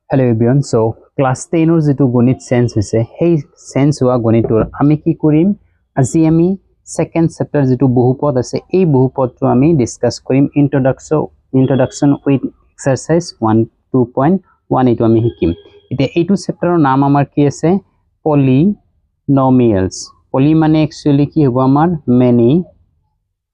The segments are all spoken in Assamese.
হেল্ল' এভৰিৱান, চ' ক্লাছ 10ৰ যিটো গণিত চেঞ্জ হৈছে, সেই চেঞ্জ হোৱা গণিতৰ আমি কি কৰিম? আজি আমি ছেকেণ্ড চেপ্টাৰ যিটো বহুপদ আছে, এই বহুপদটো আমি ডিছকাছ কৰিম। Introduction with exercise 1 2.1, এইটো আমি শিকিম। এতিয়া এইটো চেপ্টাৰৰ নাম আমাৰ কি আছে? পলিনমিয়েলছ। পলি মানে একচুৱেলি কি হ'ব আমাৰ? মেনি,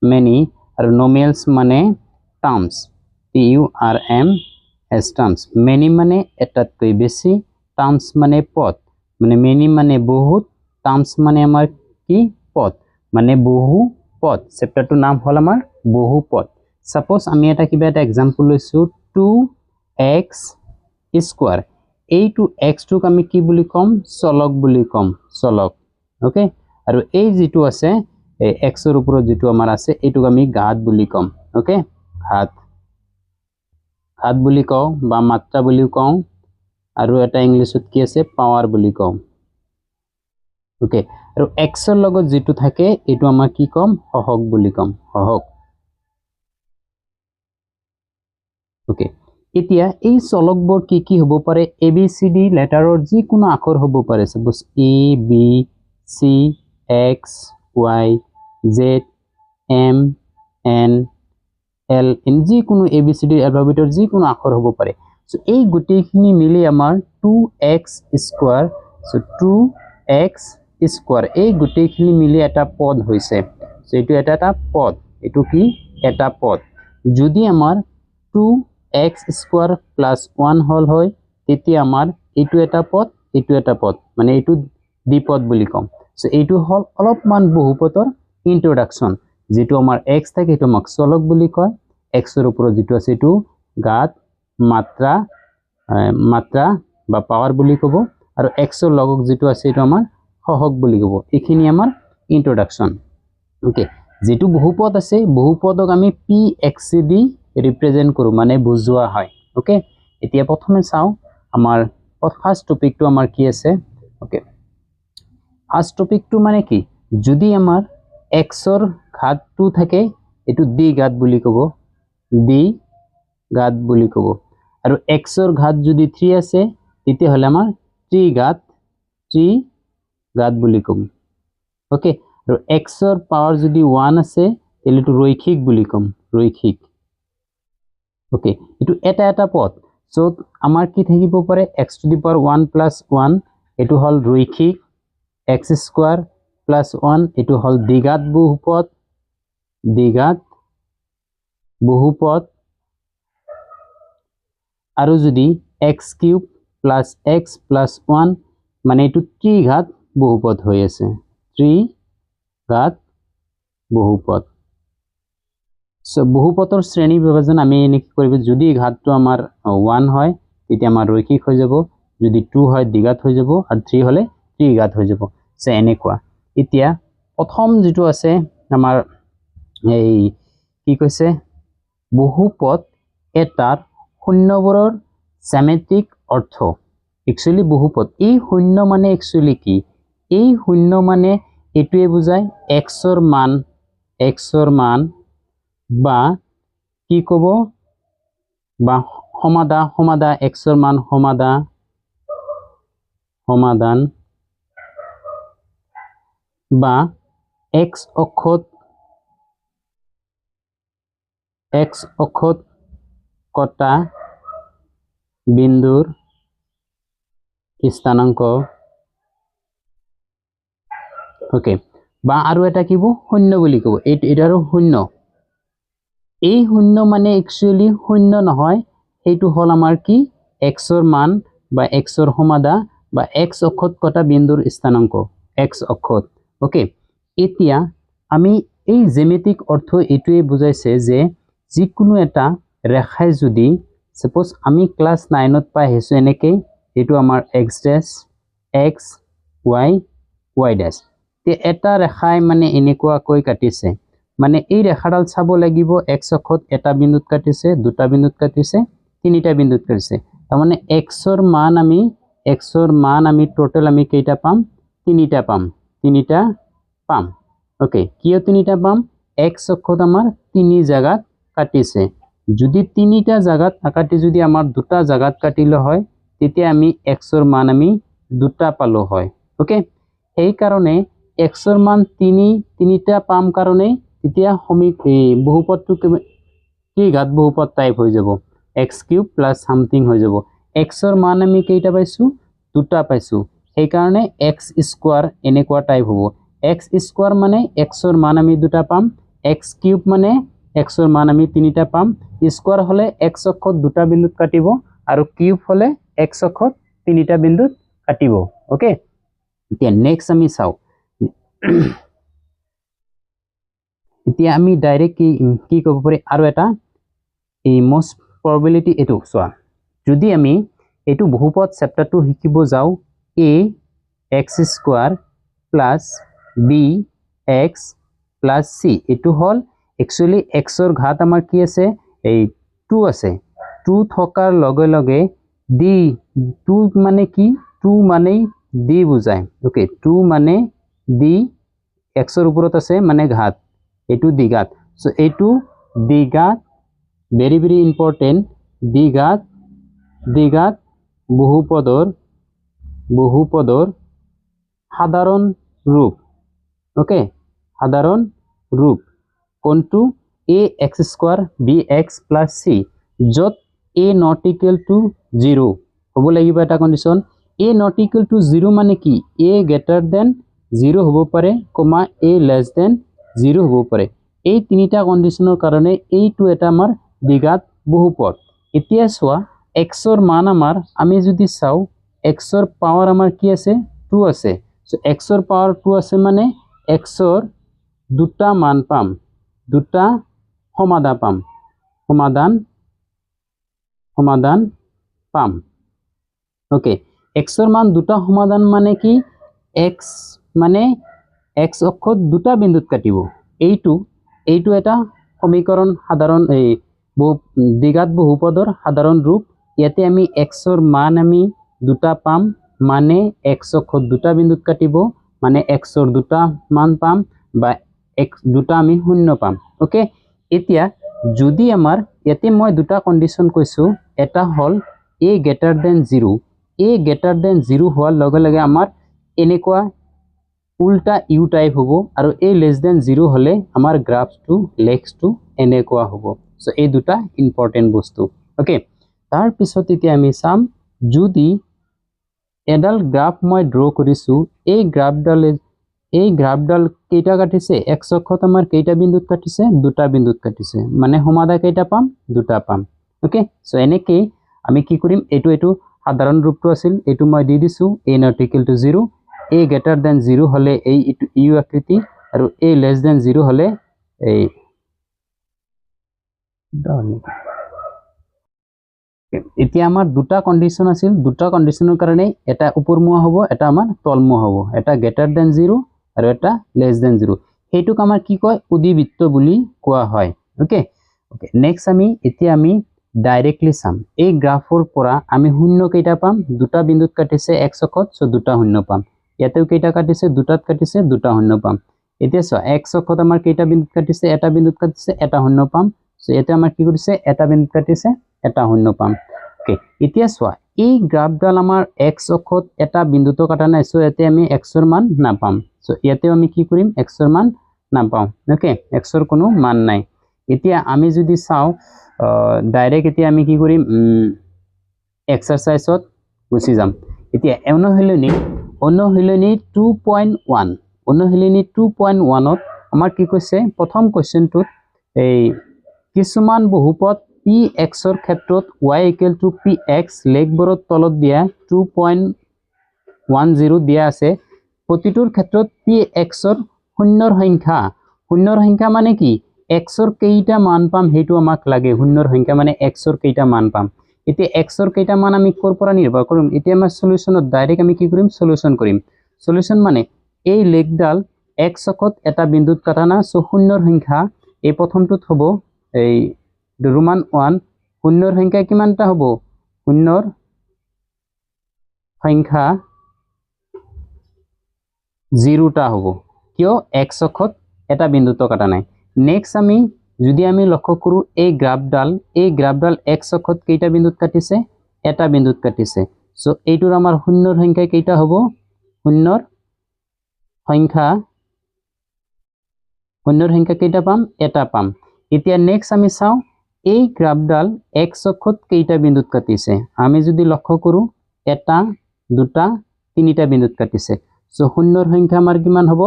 মেনি, আৰু নমিয়েলছ মানে terms, TURMS, terms. Many মানে এটাতকৈ বেছি, টাৰ্মছ মানে পদ। মানে মেনি মানে বহুত, টাৰ্মছ মানে আমাৰ কি? পদ, মানে বহু পদ। চেপ্টাৰটোৰ নাম হ'ল আমাৰ বহুপদ। ছাপ'জ আমি এটা কিবা এটা এক্সাম্পল লৈছোঁ, 2 এক্স স্কোৱাৰ। এইটো এক্সটোক আমি কি বুলি ক'ম? চলক বুলি ক'ম, চলক, অ'কে। আৰু এই যিটো আছে, এই এক্সৰ ওপৰত যিটো আমাৰ আছে, এইটোক আমি ঘাত বুলি ক'ম, অ'কে। ঘাত, ঘাত বুলি কওঁ বা মাত্ৰা বুলিও কওঁ। আৰু এটা ইংলিছত কি আছে? পাৱাৰ বুলি কওঁ, অ'কে। আৰু এক্সৰ লগত যিটো থাকে, এইটো আমাৰ কি ক'ম? সহগ বুলি ক'ম, সহগ, অ'কে। এতিয়া এই চলকবোৰ কি কি হ'ব পাৰে? এ বি চি ডি লেটাৰৰ যিকোনো আখৰ হ'ব পাৰে। Suppose A, B, C, X, Y, Z, M, N, L, N, যিকোনো এ বি চি ডি এলফাবেটৰ যিকোনো আখৰ হ'ব পাৰে। চ' এই গোটেইখিনি মিলি আমাৰ 2 x square, so 2 x square, এই গোটেইখিনি মিলি এটা পদ হৈছে। চ' এইটো এটা এটা পদ। এইটো কি? এটা পদ। যদি আমাৰ 2 এক্স স্কোৱাৰ প্লাছ 1 হ'ল হয়, তেতিয়া আমাৰ এইটো এটা পদ, এইটো এটা পদ, মানে এইটো দ্বিপদ বুলি ক'ম। চ' এইটো হ'ল অলপমান বহুপদৰ ইন্ট্ৰডাকশ্যন। যিটো আমাৰ এক্স থাকে, সেইটো আমাক চলক বুলি কয়। এক্সৰ ওপৰত যিটো আছে, এইটো ঘাত, মাত্ৰা, মাত্ৰা বা পাৱাৰ বুলি ক'ব। আৰু এক্সৰ লগত যিটো আছে, এইটো আমাৰ সহগ বুলি ক'ব। এইখিনি আমাৰ ইন্ট্ৰডাকশ্যন, অ'কে। যিটো বহুপদ আছে, বহুপদক আমি পি এক্স দি ৰিপ্ৰেজেণ্ট কৰোঁ, মানে বুজোৱা হয়, অ'কে। এতিয়া প্ৰথমে চাওঁ আমাৰ ফাৰ্ষ্ট টপিকটো আমাৰ কি আছে। অ'কে, ফাৰ্ষ্ট টপিকটো মানে কি? যদি আমাৰ এক্সৰ ঘাতটো থাকে, এইটো দ্বিঘাত বুলি ক'ব, দ্বিঘাত বুলি ক'ব। আৰু এক্সৰ ঘাত যদি 3 আছে, তেতিয়াহ'লে আমাৰ ত্ৰিঘাত, ত্ৰিঘাত বুলি ক'ম, অ'কে। আৰু এক্সৰ পাৱাৰ যদি 1 আছে, তেতিয়াহ'লে এইটো ৰৈখিক বুলি ক'ম, ৰৈখিক, অ'কে। এইটো এটা এটা পদ। চ' আমাৰ কি থাকিব পাৰে? X to the power 1 plus 1, এইটো হ'ল ৰৈখিক। এক্স স্কোৱাৰ প্লাছ 1, এইটো হ'ল দ্বিঘাত বহুপদ, দ্বিঘাত বহুপদ। আৰু যদি x cube plus x plus 1, মানে এইটো ত্ৰিঘাত বহুপদ হৈ আছে, ত্ৰিঘাত বহুপদ। চ' বহুপদৰ শ্ৰেণী বিভাজন আমি এনেকৈ কৰিব। যদি ঘাতটো আমাৰ 1 হয়, তেতিয়া আমাৰ ৰৈখিক হৈ যাব। যদি 2 হয়, দ্বিঘাত হৈ যাব। আৰু 3 হ'লে ত্ৰিঘাত হৈ যাব। চ' এনেকুৱা। এতিয়া প্ৰথম যিটো আছে আমাৰ, এই কি কৈছে? বহুপদ এটাৰ শূন্যবোৰৰ জ্যামিতিক অৰ্থ। একচুৱেলি বহুপদ এই শূন্য মানে একচুৱেলি কি? এই শূন্য মানে এইটোৱে বুজায় এক্সৰ মান, এক্সৰ মান বা কি ক'ব বা সমাধা, সমাধা, এক্সৰ মান সমাধা, সমাধান বা এক্স অক্ষত, এক্স অক্ষত কটা বিন্দুৰ স্থানাংক, অ'কে। বা আৰু এটা কি শূন্য বুলি ক'ব, এইটো, এইটো আৰু শূন্য। এই শূন্য মানে একচুৱেলি শূন্য নহয়, সেইটো হ'ল আমাৰ কি? এক্সৰ মান বা এক্সৰ সমাধা বা এক্স অক্ষত কটা বিন্দুৰ স্থানাংক, এক্স অক্ষত, অ'কে। এতিয়া আমি এই জ্যামিতিক অৰ্থ এইটোৱে বুজাইছে যে যিকোনো এটা ৰেখাই যদি, ছাপ'জ আমি ক্লাছ 9ত পাই আহিছোঁ এনেকেই, এইটো আমাৰ x dash, x, y, y dash। এটা ৰেখাই মানে এনেকুৱাকৈ কাটিছে, মানে এই ৰেখাডাল চাব লাগিব, এক্স অক্ষত এটা বিন্দুত কাটিছে, দুটা বিন্দুত কাটিছে, তিনিটা বিন্দুত কাটিছে। তাৰমানে এক্সৰ মান আমি টোটেল আমি কেইটা পাম? তিনিটা পাম, তিনিটা পাম, অ'কে। কিয় তিনিটা পাম? এক্স অক্ষত আমাৰ তিনি জাগাত কাটিছে। যদি তিনিটা জাগাত নাকাটি যদি আমাৰ দুটা জাগাত কাটিলে হয়, তেতিয়া আমি এক্সৰ মান আমি দুটা পালোঁ হয়। অ'কে, সেইকাৰণে এক্সৰ মান তিনিটা পাম কাৰণে তেতিয়া এই বহুপদটো কি ঘাত বহুপদ টাইপ হৈ যাব, এক্স কিউব প্লাছ চামথিং হৈ যাব। এক্সৰ মান আমি কেইটা পাইছোঁ? দুটা পাইছোঁ, সেইকাৰণে এক্স স্কোৱাৰ এনেকুৱা টাইপ হ'ব। এক্স স্কোৱাৰ মানে এক্সৰ মান আমি দুটা পাম, এক্স কিউব মানে এক্সৰ মান আমি তিনিটা পাম। স্কোৱাৰ হ'লে এক্স অক্ষত দুটা বিন্দুত কাটিব আৰু কিউব হ'লে এক্স অক্ষত তিনিটা বিন্দুত কাটিব। অ'কে, এতিয়া নেক্সট আমি চাওঁ। এতিয়া আমি ডাইৰেক্ট কি কি ক'ব পাৰি আৰু এটা এই মষ্ট প্ৰবেবিলিটি এইটো চোৱা। যদি আমি এইটো বহুপদ চেপ্টাৰটো শিকিব যাওঁ, A X square plus B X plus C, এইটো হ'ল একচুৱেলি এক্সৰ ঘাত আমাৰ কি আছে, এই টু আছে। টু থকাৰ লগে লগে ডি, টু মানে কি, টু মানেই ডি বুজায়। অ'কে, টু মানে ডি, এক্সৰ ওপৰত আছে মানে ঘাত, এইটো দ্বিঘাত। চ' এইটো দ্বিঘাত ভেৰি ভেৰি ইম্পৰ্টেণ্ট, দ্বিঘাত দ্বিঘাত বহুপদৰ বহুপদৰ সাধাৰণ ৰূপ। অ'কে, সাধাৰণ ৰূপ কোনটো? A X square B X plus C, য'ত A not equal to zero হ'ব লাগিব এটা condition. A not equal to zero মানে কি? এ গ্ৰেটাৰ দেন জিৰ' হ'ব পাৰে, comma A less than zero হ'ব পাৰে। এই তিনিটা কণ্ডিশ্যনৰ কাৰণে এইটো এটা আমাৰ দ্বিঘাত বহুপদ। এতিয়া চোৱা, এক্সৰ মান আমাৰ আমি যদি চাওঁ, এক্সৰ পাৱাৰ আমাৰ কি আছে? টু আছে। চ' এক্সৰ পাৱাৰ টু আছে মানে এক্সৰ দুটা মান পাম, দুটা সমাধান পাম, সমাধান সমাধান পাম। অ'কে, এক্সৰ মান দুটা সমাধান মানে কি? এক্স মানে এক্স অক্ষত দুটা বিন্দুত কাটিব। এইটো এইটো এটা সমীকৰণ সাধাৰণ এই বহু দ্বিঘাত বহুপদৰ সাধাৰণ ৰূপ। ইয়াতে আমি এক্সৰ মান আমি দুটা পাম, মানে এক্স অক্ষত দুটা বিন্দুত কাটিব, মানে এক্সৰ দুটা মান পাম বা এক দুটা আমি শূন্য পাম। অ'কে, এতিয়া যদি আমাৰ ইয়াতে মই দুটা কণ্ডিশ্যন কৈছোঁ, এটা হ'ল A greater than zero. A greater than zero হোৱাৰ লগে লগে আমাৰ এনেকুৱা উল্টা ইউ টাইপ হ'ব, আৰু এ লেছ দেন জিৰ' হ'লে আমাৰ গ্ৰাফটো লেক্সটো এনেকুৱা হ'ব। চ' এই দুটা ইম্পৰ্টেণ্ট বস্তু। অ'কে, তাৰপিছত এতিয়া আমি চাম, যদি এডাল গ্ৰাফ মই ড্ৰ কৰিছোঁ, এই গ্ৰাফডালে এই গ্ৰাফডাল কেইটা কাটিছে? এক্স অক্ষত আমাৰ কেইটা বিন্দুত কাটিছে? দুটা বিন্দুত কাটিছে, মানে সমাধান কেইটা পাম? দুটা পাম। অ'কে, চ' এনেকেই আমি কি কৰিম, এইটো এইটো সাধাৰণ ৰূপটো আছিল, এইটো মই দি দিছোঁ, A not equal to zero, A greater than zero হ'লে এই এইটো ইউ আকৃতি, আৰু এ লেছ দেন জিৰ' হ'লে এই। এতিয়া আমাৰ দুটা কণ্ডিশ্যন আছিল, দুটা কণ্ডিশ্যনৰ কাৰণে এটা ওপৰমুৱা হ'ব, এটা আমাৰ তলমুৱা হ'ব, এটা গ্ৰেটাৰ দেন জিৰ' আৰু এটা লেছ দেন জিৰ'। সেইটোক আমাৰ কি কয়? উদিবৃত্ত বুলি কোৱা হয়। অ'কে, অ'কে, নেক্সট আমি এতিয়া আমি ডাইৰেক্টলি চাম, এই গ্ৰাফৰ পৰা আমি শূন্য কেইটা পাম? দুটা বিন্দুত কাটিছে এক্স অক্ষত, চ' দুটা শূন্য পাম। ইয়াতেও কেইটা কাটিছে? দুটাত কাটিছে, দুটা শূন্য পাম। এতিয়া চোৱা, এক্স অক্ষত আমাৰ কেইটা বিন্দুত কাটিছে? এটা বিন্দুত কাটিছে, এটা শূন্য পাম। চ' ইয়াতে আমাৰ কি কৰিছে? এটা বিন্দুত কাটিছে, এটা শূন্য পাম। অ'কে, এতিয়া চোৱা, এই গ্ৰাফডাল আমাৰ এক্স অক্ষত এটা বিন্দুতো কাটা নাই, চ' ইয়াতে আমি এক্সৰ মান নাপাম। চ' ইয়াতেও আমি কি কৰিম? এক্সৰ মান নাপাওঁ। অ'কে, এক্সৰ কোনো মান নাই। এতিয়া আমি যদি চাওঁ ডাইৰেক্ট, এতিয়া আমি কি কৰিম, এক্সাৰচাইজত গুচি যাম। এতিয়া অনুশীলনী অনুশীলনী 2.1, অনুশীলনী 2.1ত আমাৰ কি কৈছে? প্ৰথম কুৱেশ্যনটোত এই কিছুমান বহুপদ পি এক্সৰ ক্ষেত্ৰত Y equal to P X লেখবোৰৰ তলত দিয়া 2.10 দিয়া আছে। প্ৰতিটোৰ ক্ষেত্ৰত পি এক্সৰ শূন্যৰ সংখ্যা, শূন্যৰ সংখ্যা মানে কি? এক্সৰ কেইটা মান পাম সেইটো আমাক লাগে। শূন্যৰ সংখ্যা মানে এক্সৰ কেইটা মান পাম। এতিয়া এক্সৰ কেইটা মান আমি ক'ৰ পৰা নিৰ্ভৰ কৰিম? এতিয়া আমাৰ চলিউশ্যনত ডাইৰেক্ট আমি কি কৰিম? চলিউশ্যন কৰিম। চলিউশ্যন মানে এই লেখডাল এক্স অক্ষত এটা বিন্দুত কাটা না, চ' শূন্যৰ সংখ্যা এই প্ৰথমটোত হ'ব এই ৰোমান 1, শূন্যৰ সংখ্যা কিমানটা হ'ব? শূন্যৰ সংখ্যা জিৰোটা হ'ব। কিয়? এক্স অক্ষত এটা বিন্দুতো কাটা নাই। নেক্সট আমি যদি আমি লক্ষ্য কৰোঁ, এই গ্ৰাফডাল এক্স অক্ষত কেইটা বিন্দুত কাটিছে? এটা বিন্দুত কাটিছে। চ' এইটোৰ আমাৰ শূন্যৰ সংখ্যা কেইটা হ'ব? শূন্যৰ সংখ্যা, শূন্যৰ সংখ্যা কেইটা পাম? এটা পাম। এতিয়া নেক্সট আমি চাওঁ, এই গ্ৰাফডাল এক্স অক্ষত কেইটা বিন্দুত কাটিছে? আমি যদি লক্ষ্য কৰোঁ, এটা, দুটা, তিনিটা বিন্দুত কাটিছে। চ' শূন্যৰ সংখ্যা আমাৰ কিমান হ'ব?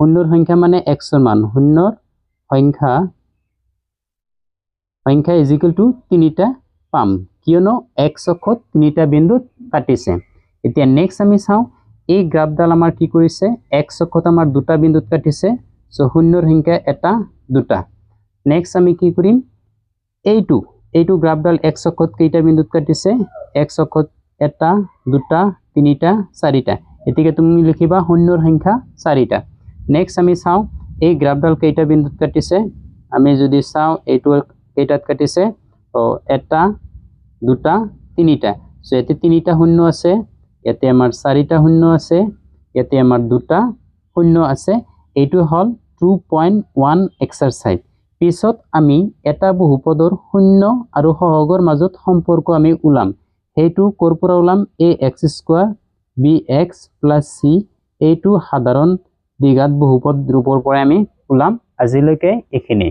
শূন্যৰ সংখ্যা মানে এক্সৰ মান, শূন্যৰ সংখ্যা is equal two তিনিটা পাম, কিয়নো এক্স অক্ষত তিনিটা বিন্দুত কাটিছে। এতিয়া নেক্সট আমি চাওঁ, এই গ্ৰাফডাল আমাৰ কি কৰিছে? এক্স অক্ষত আমাৰ দুটা বিন্দুত কাটিছে। চ' শূন্যৰ সংখ্যা এটা, দুটা। নেক্সট আমি কি কৰিম? এইটো গ্ৰাফডাল এক্স অক্ষত কেইটা বিন্দুত কাটিছে? এক্স অক্ষত এটা, দুটা, তিনিটা, চাৰিটা। গতিকে তুমি লিখিবা শূন্যৰ সংখ্যা চাৰিটা। নেক্সট আমি চাওঁ, এই গ্ৰাফডাল কেইটা বিন্দুত কাটিছে? আমি যদি চাওঁ, এইটো কেইটাত কাটিছে? এটা, দুটা, তিনিটা। চ' ইয়াতে তিনিটা শূন্য আছে, ইয়াতে আমাৰ চাৰিটা শূন্য আছে, ইয়াতে আমাৰ দুটা শূন্য আছে। এইটো হ'ল 2.1 এক্সাৰচাইজ। পিছত আমি এটা বহুপদৰ শূন্য আৰু সহগৰ মাজত সম্পৰ্ক আমি ওলাম। সেইটো ক'ৰ পৰা ওলাম? A x square B x plus C, এইটো সাধাৰণ দ্বিঘাত বহুপদ ৰূপৰ পৰাই আমি ওলাম। আজিলৈকে এইখিনি।